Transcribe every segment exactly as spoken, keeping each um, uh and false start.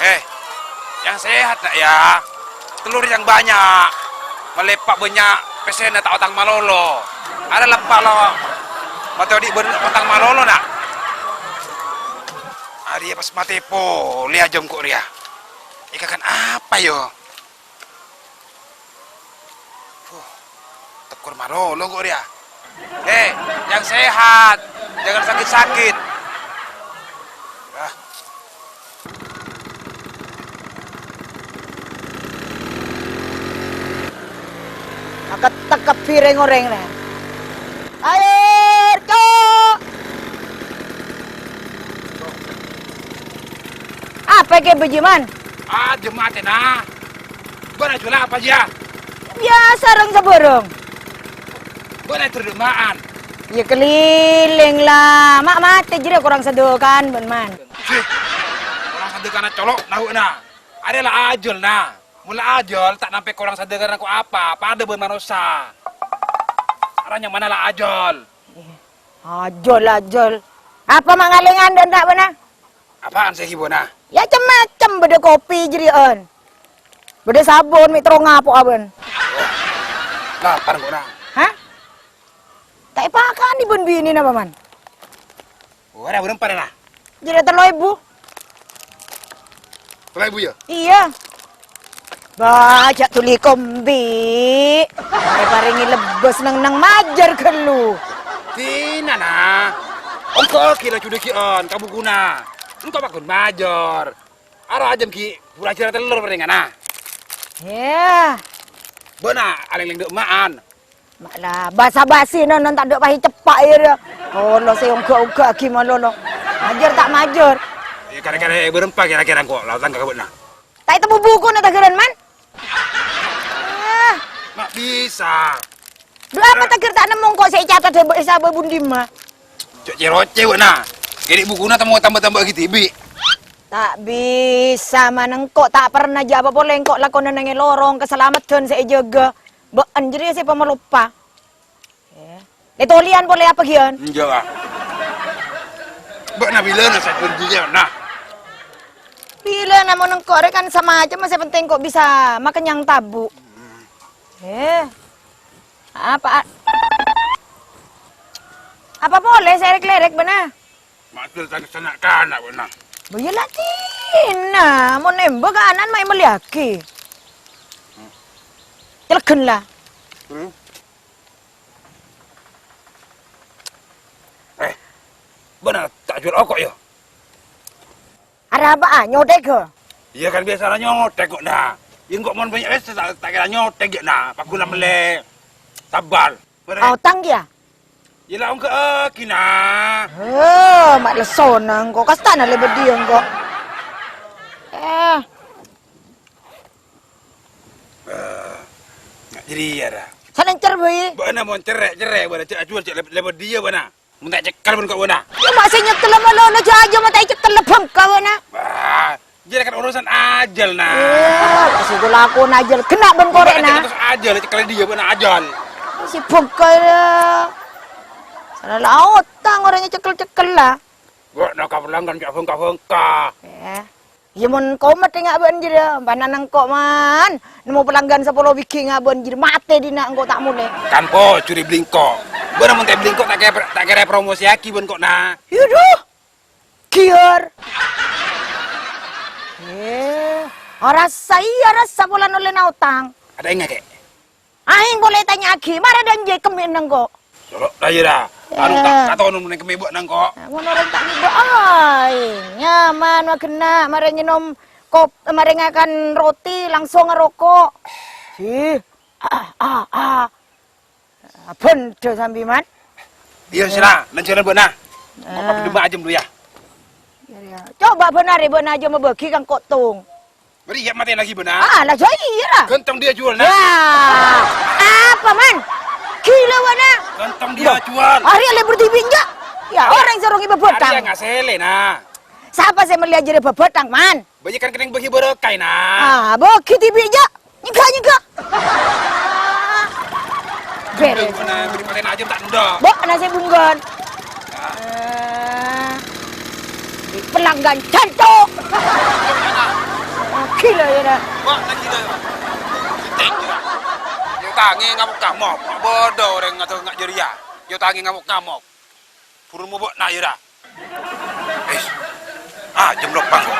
Eh, yang sehat, Nak, ya. Telur yang banyak. Malepa' banyak pèssèna ta' otang malolo. Arèya leppa' lo. Matè odi' bân otang malolo, Nak. Arèya pas matè polè ajâm ko' rèya. Èkakan apa, yo? Huh, tekor malolo ko' rèya. Eh, yang sehat, jangan sakit-sakit. Ah. Aketek kabbhi rèng-orèng rè. Aèr, Cok! Apa kè, Bâjâman? Ah, jemaat, nah. Bâ'na jhuwâl apa, jiyâ? Biyasa rèng sabârâng. Bâ'na èdhâr dâ' ma'an? Yâ, keliling, la. Ma' matè jârèya korang sadâkana, bân, Man. Sih, korang sadâkana colo' nahu'na. Arèya la ajâl, na. Mon la ajâl, ta' nampè korang sadâkana ko' apa, padâ bân manossa. Ara nyamana la ajâl. Ajâl, ajâl. Apa ma' ngalèngan dâ' enna', bâ'na? Apaan sè èghibâna? Yâ, cem-macem, bâdâ kopi jârèya'an. Bâdâ sabon, mè' terro ngapo'a bân. Lapar engko', na. Hah? Ta' èpakanè bân binèna, Paman. Ora, bârâmpa rèya, na? Jârèya tello èbu. Tello èbu, yâ? Iyâ. Bâ, jhâ' dhuli kombi. Èparèngè lebbâs neng-neng majâr ghâllu. Dinana. Engko' ghi' la judhigi'an ka bukuna. Engko' paggun majâr. Ara ajâm ghi' bhuru ajâr tello parèngana. Yâ. Bâ'na alèng-lèng dâ' ma'an. Ma' la basa-basi non, non tadâ' paè ceppa' iyâ, rè. Olo sè ongghâ-ongghâ'aghi malolo. Majâr ta' majâr? Yâ, kèra-kèra bârâmpa kèra-kèra engko' la otang ka bâ'na? Ta' ètemmo bukuna taghârân, Man? Ah. Ma' bisa. Dhu apa taghâr ta' nemmo engko' sè ècatat è bâ-, è sabâ bun dimma? Cè'-cè' rocè bâ'na. Kènè' bukuna temmo tamba-tamba ghi' dhibi'. Ta' bisa, Man, engko' ta' pernah jâ' apa polè engko' lakona neng è lorong kasalameddhân sè èjâgâ. Bâ'en jârèya sè pamaloppa. Eh. Lè tolèyan polè apa, Gian? Enjâ', Pak. Bâ'na bilâna sabbhân jiyâ, nah. Bilâna mon engko' rè kan samacem, sè penting ko' bisa makennyang tabu'. Eh. Apa, apa polè sè èrèk-lèrèk, bâ'na? Maksud sana-kana, bâ'na. Bâ iyâ la dina, mon emba kaanan ma' èmellèyaghi. Cèlgghân la. Hmm. Eh, bâ'na ta' jhuwâl oko', yâ? Arapa, ah, nyotèghâ? Iyâ, kan biyasana nyotèg kok, nah. Iyâ, engko' mon bânnya' pèssè ta', ta' kèra nyotèg, yâ, nah. Paggun amellè sambal. Mara. Otang, yâ? Iyâ, la ongghâ'âghi, nah. Heh, ma' lessona engko', kastana lèbât dhiyâ engko'. Eh. Eh, nga' jârèya, ra. Sanèncer, bâi. Bâ'na mon cerrè', cerrè', bâ'na jhâ' ajhuwâl, jhâ' lèbât, lèbât dhiyâ, bâ'na. Mon ta' ècèkkel bân ko' bâ'na. Yâ, ma' sè nyèkkel malolo jâ' ajâ, mon ta' ècèkkel bângka bâ'na. Wah, jârèya kan urusan ajâl, nah. Iyâ, pas itu lakon ajâl. Kènè' bân korè'na. Terros ajâl, cèkkel dhiyâ bâ'na ajâl. Si bângka, yâ. Sana la otang orèng ècèkkel-cèkkel, la. Bâ'na ka pelanggan jhâ' bângka-bângka. Eh. Iyâ, mon komat è ngabân jârèya, bâ'na nengko', Man. Nemmo pelanggan sapolo bighi ngabân jârèya, matè dinna' engko' ta' molè. Kan pojhur èbellè engko'. Bâ'na mon ta' èbellè engko' ta' kè-, ta' kèra èpromosiyaghi bân ko', na. Yâ, dhu. Giyâr. Eh, arassa iyâ, arassa polana ollèna otang. Adâ' enga', Kè'? Aèng polè ètanya'aghi, mara dânjè kemmè'na engko'. Soro, ra, iyâ, ra. Anu, ta', ta' tono neng kemmè' bâ'na engko'. Nah, mon orèng ta' ngibâ aèng, nyaman wa ghenna', marè ngènom kop-, marè ngakan roti, langsung ngaroko'. Sih. Ah, ah, ah. Bhendhâ sambi, Man. Iyâ, sèra, neng jhâlân bâ'na. Engko' padâ dâmma ajâm dulu, yâ. Iyâ, iyâ. Coba bân arè bâ'na ajâm abâgi ka engko' tong. Bâri' yâ matè lagi bâ'na. Ah, la jâ' iyâ, ra. Ghântong dhiyâ jhuwâl, na. Yâ. Apa, Man? Ghilâ bâ'na. Ghântong dhiyâ jhuwâl. Arè lèbâr dhibi' enjâ'. Yâ, orèng soro ngibâ bhâthang. Arè nga' sèlè, na. Sapa sè mellèya jârèya bhâbhâthang, Man? Bâjâ kan kennèng bâgi bârâkah, na. Ah, bâgi dhibi' jâ'. Nyèngghâ, nyèngghâ. Bherres. Bâ'na bâri' matèna ajâm ta' endâ'. Bâ'na sè bungkon. Eh, pelanggan jantok. Iyâ, Dak. Wah, lagi dah. Thank you, Dak. Yâ, tangi ngamok-ngamok. Bodoh orang ngatur ngak jârèya. Yâ, tangi ngamok-ngamok. Buru mobok na', yâ, Dak. Is. Ah, jam delapan kok.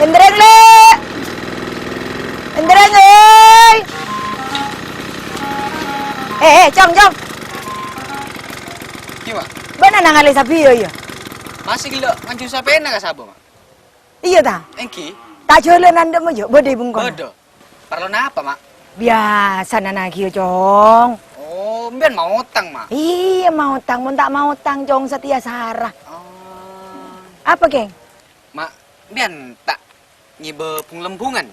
Endreng, Le'! Endreng, oi! Eh, eh, Cong, Cong! Ghi, Ma'? Bâ'na nangalè sabiyâ, yâ? Masih ghi' lo' nganju sapèna ka sabo, Ma'? Iyâ, ta? Èngghi. Ta' jhâlânan dâ' emma, yâ? Bâdâ è bengkona. Bâdâ. Parlo napa, Ma'? Biyasana na' ghiyâ, Cong. Oh, empèyan maotang, Ma'? Iyâ, maotang. Mon ta' maotang, Cong, satèya sara. Oh. Apa, Kèng? Ma', empèyan ta' ngibâ bung-lembungan?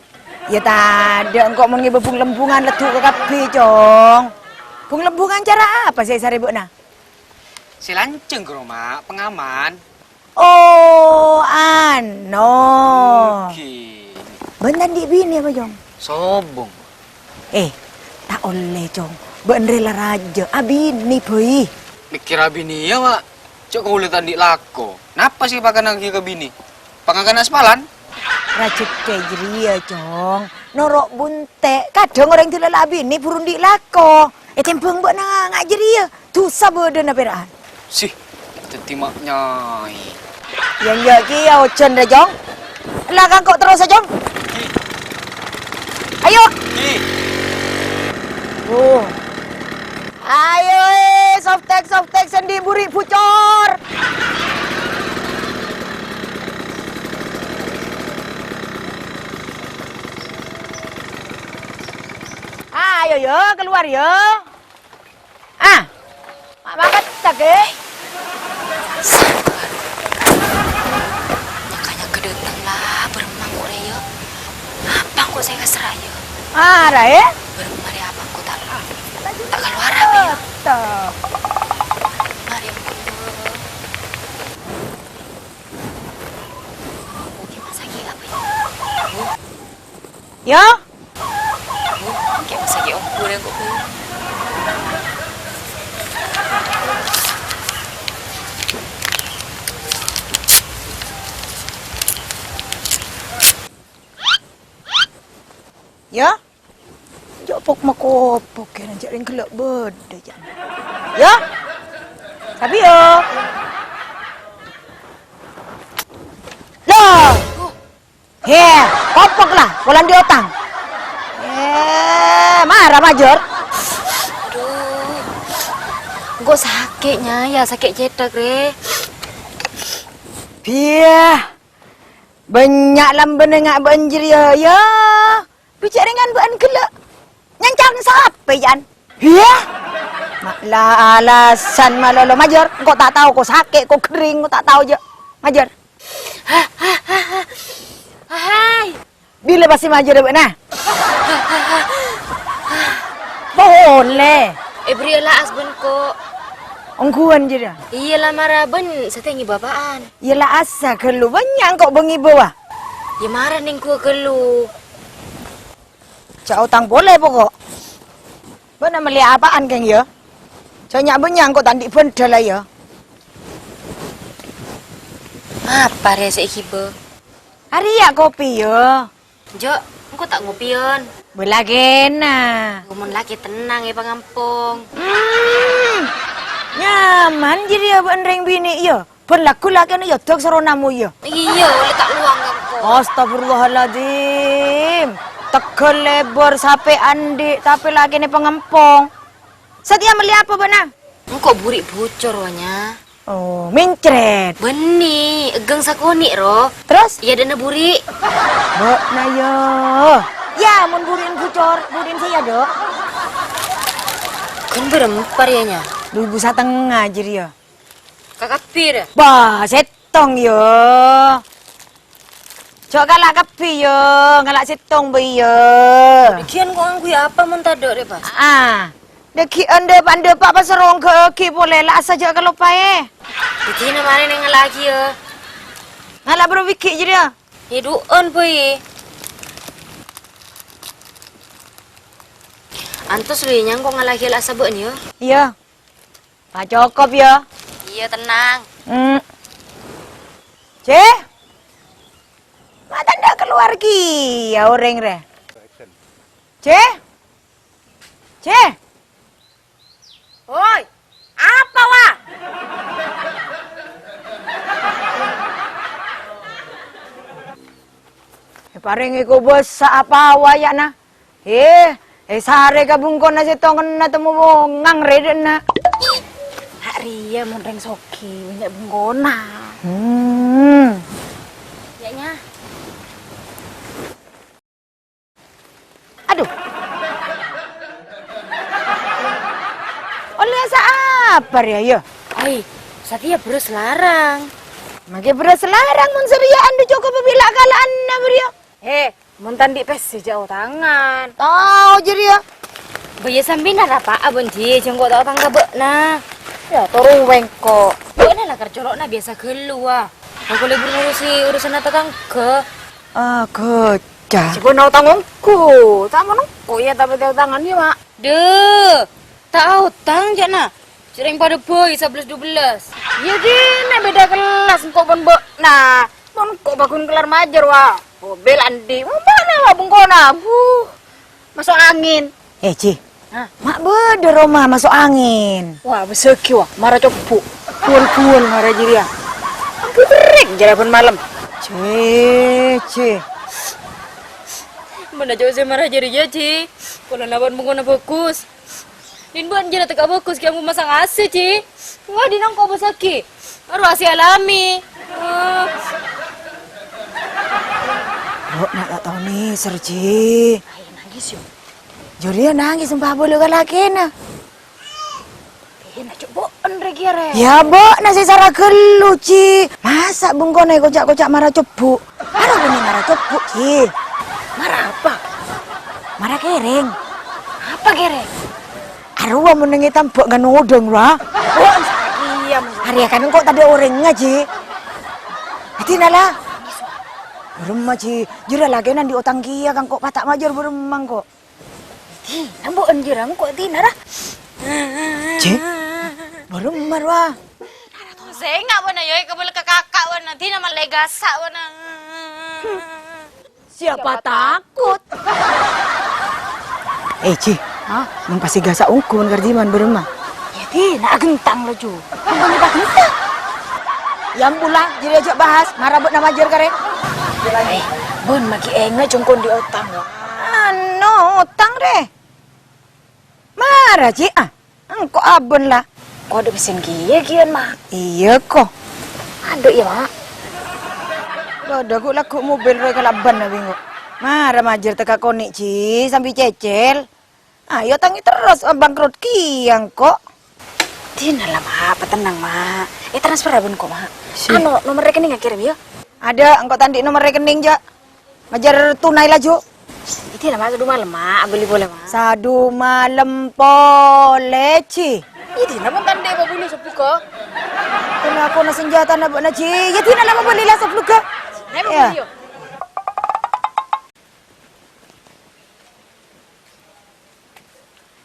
Yâ, tadâ', engko' mon ngibâ bung-lembungan, leddhu' ka kabbhi, Cong. Bung-lembungan cara apa sè èsarè bâ'na? Sè lanjhâng, ghâro, Ma', pengaman. Oh, ano. Èngghi. Bâ'na ta' andi' binè apa, Cong? Sobung. Eh, ta' ollè, Cong. Bâ'na rè la rajâ, abinè bhâi. Mèkkèr abinè, yâ, Ma'. Jhâ' kaulâ ta' andi' lako. Napa sè èpakennaghi ka binè? Pangakana aspalan? Rajhekkè jârèya, Cong. Noro' bunte'. Kadhâng orèng dâlâla abinè buru andi' lako. Ètèmbhâng bâ'na nga' jârèya. Dhusa bâdâna pèra'an. Sih, dhâddhi ma' nyaè. Yâ, enjâ' kèya ojhân rè, Cong. La kangko' terrosa, Cong. Ayo. Oh. Ayo, eh, softek, softek, sendi buri' bucor. Ayo, yo, keluar, yo. Ah, ma' makecak, eh. Nyangka-nyangka dâteng la, bârâmma engko' rè, yâ. Apa engko' sè èkaserra, yâ? Ara, eh? Bârâmma rè apa engko' ta', ta' kalowar apa, yâ? Bârâmma rè engko', yâ. Oke, masakè apa, yâ? Yâ? Kèng masakè ongghu rè kok, Bu. Yâ? Jhâ' pok-makopok, kèra jhâ' rèng ghellâ' bâdâ, jhâ'. Yâ? Sabiyâ? Lah! He, kopok la, polana andi' otang. Eh, mara, Major. Aduh. Engko' sakè', Nya, yâ, sakè' cèthak, rè. Biyâ. Bânnya' lambâna nga' bâ'ân jârèya, yâ. Bâjâ' rèngan bâ'ân ghellâ'. Nyancang sapè, Jan? Iyâ? Ma' la alasan malolo, Major. Engko' ta' tao, ko' sakè', ko' ghering, ko' ta' tao, jâ'. Major. Hai. Bilâ pastè majârâ bâ'na? Polè. Èbherri' la'as bân ko'. Ongghuwân jârèya? Iyâ, la mara bân satèya ngibâ apa'an? Iyâ, la'assa ghâllu. Bânnya' engko' bâ ngibâ, wa. Iyâ, mara nèngghuwâ ghâllu. Jhâ' otang polè poko'. Bâ'na mellè apa'an, Kèng, yâ? Jhâ' nya'-bânnya' engko' ta' andi' bhândhâl, yâ. Apa rè sè èghibâ? Arèya kopi, yâ. Jhâ', engko' ta' ngopiyân. Bâlâghina. Mon lakè tennang è pangampong. Hmm. Nyaman jârèya bâ'ân rèng binè', yâ? Bân lagghu lakèna èyodhâk soro namoyya. Iyâ, ollè ta' lowang, Kangko. Astagfirullahaladzim. Tegghâl lèbâr sapè andi', tapè lakèna pangampong. Satèya mellè apa bâ'na? Engko' buri' bucor, wa, Nya. Oh, mèncrèt. Bânnè, ègghâng sakonè', ro. Terros? Iyâ, dâ'na buri'. Bâ'na, yâ. Yâ, mon buri'na bucor, buri'na sè yâ, Dok. Ghân bârâmpa rèya, Nya? Duwâ èbu satengnga jârèya. Kakabbhi, ra? Bâh, sèttong, yâ. Jhâ' kala' kabbhi, yâ. Ngala' sèttong bhâi, yâ. Dhâggi'ân ko' ngangghuy apa mon tadâ', rè, pas? Ah. Dhâggi'ân dâpa'-dâpa' pas rongghâ'aghi polè, la' asa jhâ' kaloppaè. Dhâddhina marè nèng ngala'aghi, yâ. Ngala' bârâmpa ghi' jârèya? Yâ, du'ân, bhâi. Antos lho, Nyang, kok ngalahi la sabâ'na, yâ? Iyâ. Ma' cokop, yâ. Iyâ, tenang. Hmm. Cè? Ma' tadâ' kalowar kèya orèng rè. Cè? Cè? Woi, apa, wa? Èparèngè kobâsa apa, wa, yâ, na? He, èsarè ka bengkona sèttongenna temmo bongang rè dâ'na. Ha' rèya mon rèng soghi, bânnya' bengkona. Hmm. Yâ, nya. Adhu. Ollè sapa rèya, yâ? Ai, satèya bherrâs larang. Makè bherrâs larang mon sarèya andhu cokop abâ' la-kala'anna bâriyâ. He, mon ta' andi' pèssè jhâ' otangan. Tao jârèya. Bâ iyâ sampèyan rapa'a, Bun Ji, jhâ' engko' ta' otang ka bâ'na. Yâ, toro' wèngko'. Bâ'na la kar colo'na biyasa ghâllu, wa. Engko' lebur ngurusi urusanna tatangghâ. Ah, ghâ-, Cah. Sè bâ'na otang ongghu, ta' mon ongghu, iyâ, tapè ta' otangan, yâ, Ma'. Dhu, ta' otang, ca'na. Jhâ' rèng padâ bhâi sabellâs dua belas. Iyâ, dinah bhidhâ kellas engko' bân bâ'na. Mon engko' bâgun kellar majâr, wa. Mobil andi', mon bâ'na, wa, bengkona. Buh, maso' angèn. Eh, Ji. Hah? Ma' bâdâ roma maso' angèn. Wah, bâsaghi, wah, mara cobbu'. Buwâl-buwâl mara jârèya. Ampon kerrèng jârèya bân malem. Cè, cè. Bâ'na jhâ' sè mara jârèya, Ji. Polana bân bengkona bhâghus. Din bâ'na jârèya tekka bhâghus, ghi' ampon masang A C, Ji. Wah, dinah engko' bâsaghi. Arowa sè alami. Eh. Bâ'na ta' tao nèser, Ji. Ayo nangis, yo. Jârèya nangis, sembah abâlâ ka lakèna. Dinah cobbu'ân rè kèya, rè. Yâ, bâ'na sè sara ghâllu, Ji. Masa' bengkona èkoca'-koca' mara cobbu'? Mara bânnè mara cobbu', Ji. Mara apa? Mara kèrèng. Apa kèrèng? Arowa mon neng è tambhâ' ngan odhâng, wa. Oh, iyâ, Mas. Arèya kan engko' tadâ' orèngnga, Ji. Dinah la. Bârâmma, Ji? Jârèya lakèna andi' otang kèya, ka engko' pata' majâr bârâmma engko'. Dinah, bâ'na jârèya engko' dinah, ra. Ji? Bârâmma, wa. Sènga' bâ'na, yâ, èkabâlâ ka kaka' bâ'na. Dinah malè gasa' bâ'na. Siapa takut? Eh, Ji. Hah? Mon pas sè gasa' ongghu mon kar Jiman bârâmma? Yâ, dinah aghentang laju. Ampon èpaghenta. Yâ, ampon la, jârèya jhâ' bahas. Mara bâ'na majâr karè. Eh, bâ'na maghi enga' jhâ' engko' andi' otang, wa. Ano, otang, rè. Mara, Ji, ah. Engko' abâ'na la. Ko' adâ' mesin kèya, kèya, Ma'. Iyâ, ko. Adâ', yâ, Ma'. Bâdâ ghu'-lagghu' mobil rowa kalabân abâ' engko'. Mara majâr tekka konè', Ji, sambi cècèl. Ayo, tangè terros, bangkrut kèya engko'. Dinah la, Ma', patennang, Ma'. Eh, transfer abâ'na ko', Ma'. Si. Anu, nomer rekening kèrèm, yâ. Adâ', engko' ta' andi' nomer rekening, jhâ'. Majâr tunai laju. Èdina, Ma', sadhu malem, Ma', abâli polè, Ma'. Sadhu malem polè, Ji. Èdina, mon ta' andi' pabulus sabbuga. Kena kona sanjatana bâ'na, Ji. Yâ, dina la mabâli la sabbuga. Ayo, yâ. Pabuli, yo.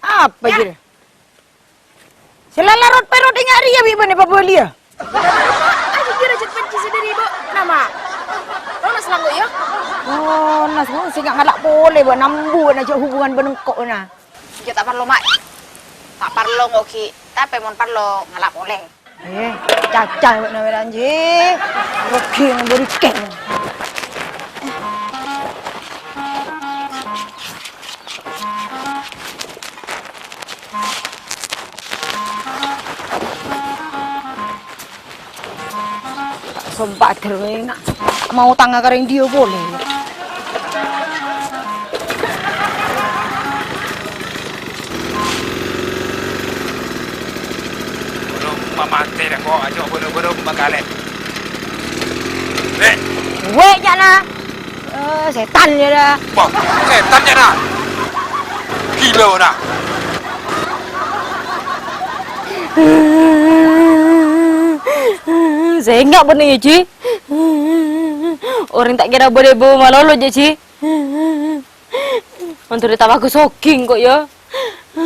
Apa, Ji? Sè la larot pèrot enga' rèya bi' bâ'na pabâliyâ. Ayo, kira jhât pencè sè dâri bâ'na, Ma'. Lonas la engko', yâ? Lonas, sè enga' ngala' polè, bâ'na ambu, bâ'na jhâ' hubungan bân engko', na. Jhâ' ta' parlo, Ma'. Ta' parlo engko' ghi', tapè mon parlo ngala' polè. Eh, caca bâ'na, wèran, Ji. Rugi nang bârikèng. Sompa' dhâr wèna. Mau tanga ka rèng dhiyâ polè. Buru mamatè dâ' ko', ajo buru-buru makalè. Wè'. Wè' ca'na. Eh, sètan, yâ, dâ. Wah, sètan, yâ, dâ. Ghilâ, dâ. Sènga' bâ'na, yâ, Ji. Orèng ta' kèra bâdâ bâbâ malolo, jâ, Ji. Mandhâr ta' bagus soghi engko', yâ. Lè'.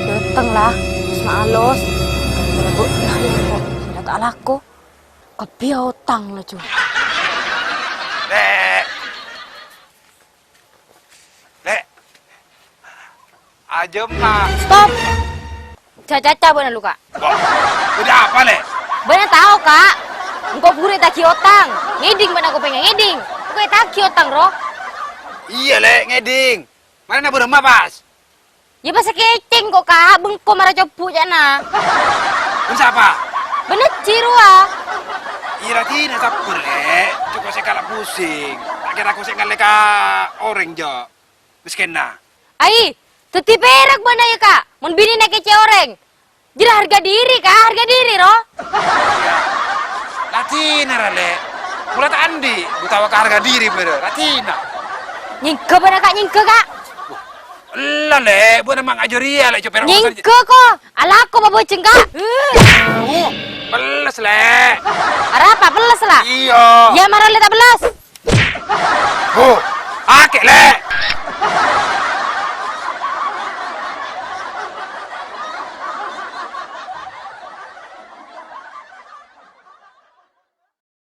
Dâteng la, terros ma' alos. Gara-gara bâ'na rèya kok, sè ta' alako. Kabbhi otang laju. Lè'. Lè'. Ajâm, Kak. Stop! Jhâ' caca bâ'na lu, Ka'. Wah, bâdâ apa, Lè'? Bâ'na tao, Ka'? Engko' buru ètagi otang. Ngèdhing bâ'na ko pèngèn ngèdhing. Engko' ètagi otang, ro. Iyâ, Lè', ngèdhing. Marèna bârâmma pas? Yâ, pas sakècèng ko, Ka'. Bengko mara cobu' ca'na. Bân sapa? Bân Ajji rowa. Iyâ, la dinah sabbhâr, Lè'. Cokop sè kala' pusing. Ta' kèra ko sè ngallè ka orèng, jhâ'. Mèskènna. Ai, dhâddhi pèrak bâ'na, yâ, Ka'? Mon binèna kècè' orèng. Jârèya harga diri, Ka', harga diri, ro. La dinah ra, Lè'. Kaulâ ta' andi' bhutawâ ka harga diri bârâ. La dinah. Nyèngghâ bâ'na, Ka', nyèngghâ, Ka'. Ella, Lè', bâ'na mangkajâ rèya, Lè', copèr. Nyèngghâ, ko. Alako pabhâjâng, Ka'. Oh, pelles, Lè'. Arapa pelles, la? Iyâ. Yâ, mara, Lè', ta' pelles. Oh, akè', Lè'.